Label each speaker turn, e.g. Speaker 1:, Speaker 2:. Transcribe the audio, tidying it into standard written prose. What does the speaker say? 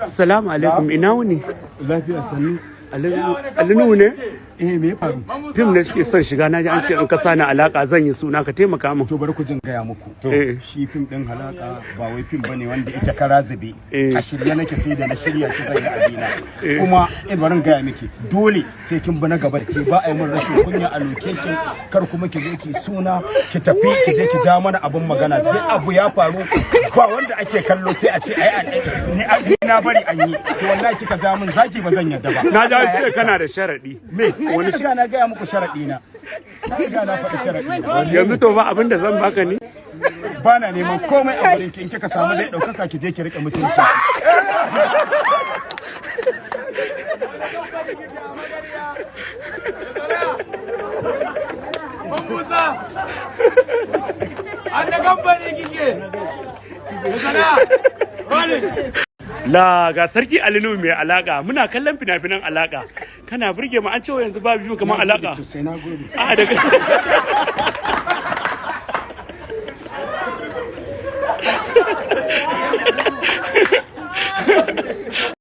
Speaker 1: Salamu alaikum, ina wuni?
Speaker 2: Lafiya, sannu.
Speaker 1: Ali Nuhu ne?
Speaker 2: Eh, me ya faru?
Speaker 1: Fim ne suke son shiga, na ji an ce in ka sani alaka zan yi suna, ka taimaka min.
Speaker 2: To, bari ku jin gaya muku.
Speaker 1: Eh.
Speaker 2: Shi fim din halaka ba wai fim bane wanda yake kara zube.
Speaker 1: Eh.
Speaker 2: A shirye nake, sai da na shirya ki zan yi abina. Kuma bari in gaya miki, dole sai kin bi na gaba da ke, ba a yi min rashin kunya a location, kar kuma ki zo ki suna, ki tafi ki je ki ja mana abin magana, sai abu ya faru ba wanda ake kallo, sai a ce ai ni na bari an yi. To wallahi kika ja min zaki, ba zan yarda ba.
Speaker 1: Na ji an ce kana da sharaɗi.
Speaker 2: Me? Wani shiga na gaya muku sharaɗi na. Na riga na faɗi sharaɗi na.
Speaker 1: Yanzu to ba abin da zan baka ne?
Speaker 2: Ba na neman komai a wurin ki, in kika samu dai ɗaukaka, ki je ki riƙe mutunci.
Speaker 3: Musa! An da kamfani kike! Sana! Rolling!
Speaker 1: La ga sarki Ali Nuhu mai alaka, muna kallon fina-finan alaka. Kana burge mu, an ce yanzu babu fim kamar alaka.
Speaker 2: Sosai, na gode.
Speaker 1: A daga